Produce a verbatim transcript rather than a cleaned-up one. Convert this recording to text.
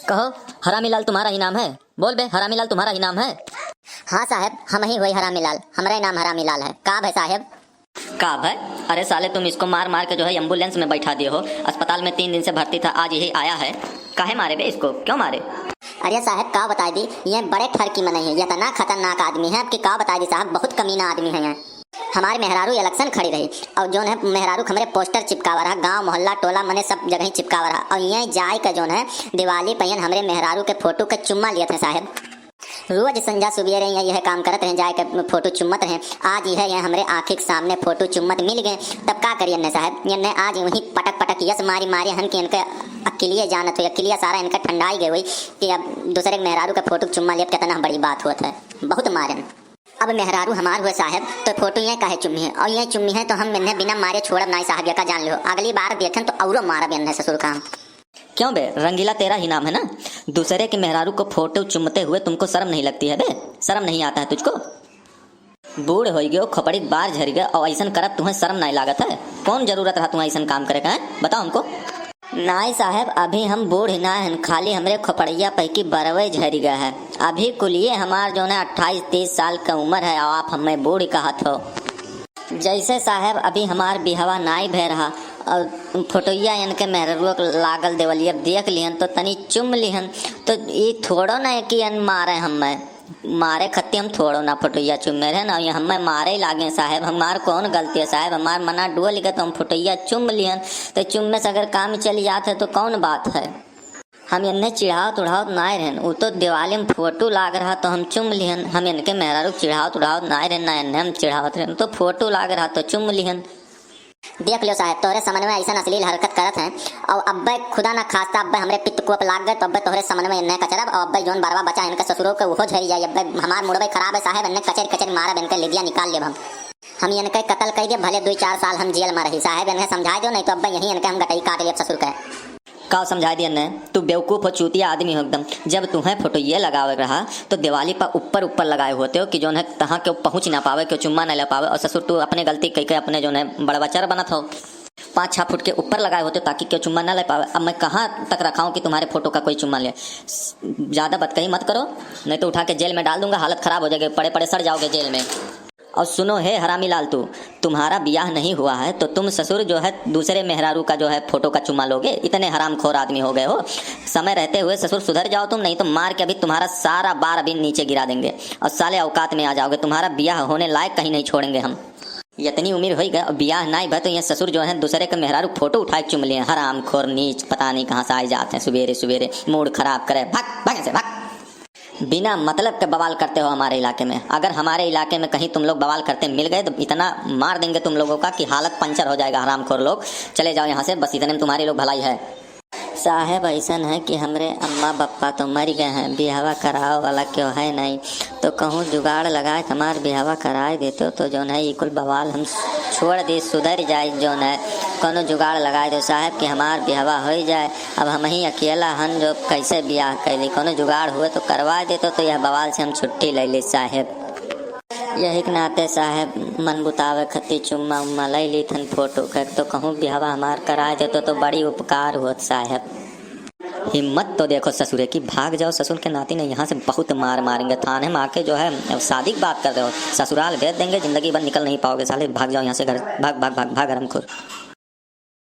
कहो, हरामी लाल तुम्हारा ही नाम है? बोल बे, हरामी लाल तुम्हारा ही नाम है? हाँ साहेब, हमहीं होई हरामी लाल, हमरे नाम हरामी लाल है। का भय साहेब? का भय? अरे साले, तुम इसको मार मार के जो है एम्बुलेंस में बैठा दिए हो। अस्पताल में तीन दिन से भर्ती था, आज यही आया है। काहे मारे बे इसको, क्यों मारे? अरे साहेब, का बताई दी, ये बड़े ठरकी मनई है, इतना खतरनाक आदमी है, अब कि का बताई दी साहब, बहुत कमीना आदमी है ये। हमारे मेहरारू इलेक्शन खड़ी रही और जौन है मेहरारू के हमरे पोस्टर चिपकावा रहा, गांव मोहल्ला टोला मने सब जगह ही चिपकावा रहा। और ये जाए के जौन है दिवाली पे हमरे मेहरारू के फोटो के चुम्मा लियत हैं साहेब। रोज संझा सुबेरे ये यह काम करत रहे, जाए के फोटो चुम्मत रहे। आज यह, यह हमरे आँखी के सामने फोटो चुम्मत मिल गए, तब का करिए ने साहेब? ये ने आज वहीं पटक पटक यस मारी मारी हन कि इनके अकिलिए जानत हुई, अकिलिया सारा इनका ठंडाई गए हुई कि अब दूसरे के मेहरारू के फोटो चुम्मा लियत कितना बड़ी बात होत है। बहुत मारन। अब मेहरारू हमार हुए साहेब, तो फोटो ये काहे चुम्मी है? और ये चुम्मी है तो हम इन्हें बिना मारे छोड़ब नाई साहेब, ये का जान लियो। अगली बार देखें तो औरो मारब इन्हें ससुर का हम। क्यों बे, रंगीला तेरा ही नाम है ना? दूसरे के मेहरारू को फोटो चुम्मते हुए तुमको शर्म नहीं लगती है बे? शर्म नहीं आता है तुझको? बूढ़ होई गयो, खोपड़ी बार झरि गयो और ऐसन करब तुम्हें शर्म नहीं लागत है? कौन जरूरत रहा तुम्हें ऐसन काम करे का है? बताओ हमको। नाई साहेब, अभी हम बूढ़ ना हन, खाली हमरे खोपड़िया पैकी बरवे झरि गया है। अभी कुलिये हमार जौन है अट्ठाईस तीस साल के उम्र है और आप हमें बूढ़ कहत हो। जैसे साहेब अभी हमार बिहवा नाई भय रहा और फोटोइया इनके मेहररुआ के लागल देवलिया, अब देख लिहन तो तनी चुम लिहन, तो ई थोड़ो ना है कि अन मारे हमें। मारे खत्ती हम थोड़ो ना फोटोइया चुम्मे रहे ना, ये हमें मारे लागे साहेब। हमार कौन गलती है साहेब? हमार मना डुअल गए तो हम फोटोइया चुम लिहन, तो चुम्मे से अगर काम चल जात है तो कौन बात है? हम इन्हें चिढ़ावत उढ़ावत नाय रहन, उ तो दिवाली में फोटो लाग रहा तो हम चुम लिहन। हम इनके मेहरारू के चिढ़ावत उढ़ावत नाय रहन, ना इन्हें हम चिढ़ावत रहन, तो फोटो लाग रहा तो चुम लिहन। देख लियो साहेब, तोहरे समनवे ऐसन अश्लील हरकत करत हैं, और अब्बे खुदा ना खास्ता अब्बे हमरे पित्त कोप लाग गए तो अब्बे तोहरे समनवे इन्हें कचरब, और अब्बे जौन बरवा बचा इनके ससुरों के उहो झरि जाई। अब्बे हमार मुड़बे खराब है साहेब, इन्हें कचर कचर मारब, इनके लिदिया निकाल लेब हम। हम इनके कत्ल कई देब, भले दुई चार साल हम जेल में रही साहेब, इन्हें समझाई दो, नहीं तो अब्बे यहीं इनके हम गटई काट लेब ससुर के। का समझाई दिया ने? तू बेवकूफ हो, चूतिया आदमी हो एकदम। जब तुम्हें फोटो ये लगावे रहा तो दिवाली पर ऊपर ऊपर लगाए होते हो कि जौन है तहाँ केहू पहुँच ना पावे, केहू चुम्मा ना ले पावे, और ससुर तू अपने गलती कह के अपने जौन है बड़वा चर बनत हो। पाँच छः फुट के ऊपर लगाए होते हो ताकि केहू चुम्मा ना ले पावे। अब मैं कहाँ तक रखाऊँ कि तुम्हारे फोटो का कोई चुम्मा ले? ज़्यादा बतकही मत करो, नहीं तो उठा के जेल में डाल दूंगा, हालत खराब हो जाएगी, पड़े पड़े सड़ जाओगे जेल में। और सुनो हे हरामी लाल, तू, तुम्हारा ब्याह नहीं हुआ है तो तुम ससुर जो है दूसरे मेहरारू का जो है फोटो का चुम्मा लोगे? इतने हरामखोर आदमी हो गए हो। समय रहते हुए ससुर सुधर जाओ तुम, नहीं तो मार के अभी तुम्हारा सारा बार अभी नीचे गिरा देंगे और साले औकात में आ जाओगे। तुम्हारा ब्याह होने लायक कहीं नहीं छोड़ेंगे हम। इतनी उम्र होई गए और ब्याह नाई भा तो ये ससुर जो है दूसरे के मेहरारू फोटो उठाए चुम लिए। हरामखोर नीच, पता नहीं कहाँ से आए जाते हैं सुबेरे सुबेरे मूड खराब करे। भाग, भाग यहाँ से, भाग। बिना मतलब के बवाल करते हो हमारे इलाके में। अगर हमारे इलाके में कहीं तुम लोग बवाल करते मिल गए तो इतना मार देंगे तुम लोगों का कि हालत पंचर हो जाएगा। हरामखोर लोग, चले जाओ यहाँ से, बस इतने में तुम्हारी लोग भलाई है। साहेब, ऐसन है कि हमरे अम्मा बप्पा तो मर गए हैं, बिहवा करावे वाला केहू है नहीं, तो कहूँ जुगाड़ लगाए के हमार बिहवा कराए देतो तो जौन है ई कुल बवाल हम छोड़ दी, सुधर जाए। जौन है कौनो जुगाड़ लगाए दो साहेब कि हमार बिहवा हो जाए। अब हम ही अकेला हन जो कैसे बियाह कैली, कौनो जुगाड़ हुए तो करवा देतो, तो यह बवाल से हम छुट्टी ले ली साहेब। यही के नाते साहेब मन बुतावे खती चुम्मा उम्मा ले ली थन फोटो के, तो कहूँ बिहवा हमार कराए देतो तो बड़ी उपकार होत साहेब। हिम्मत तो देखो ससुरे की, भाग जाओ ससुर के नाती ने, यहाँ से बहुत मार मारेंगे। थाने में आके जो है शादी की बात कर रहे हो, ससुराल भेज देंगे, जिंदगी भर निकल नहीं पाओगे साले। भाग जाओ यहाँ से घर, भाग भाग भाग भाग हरामखोर।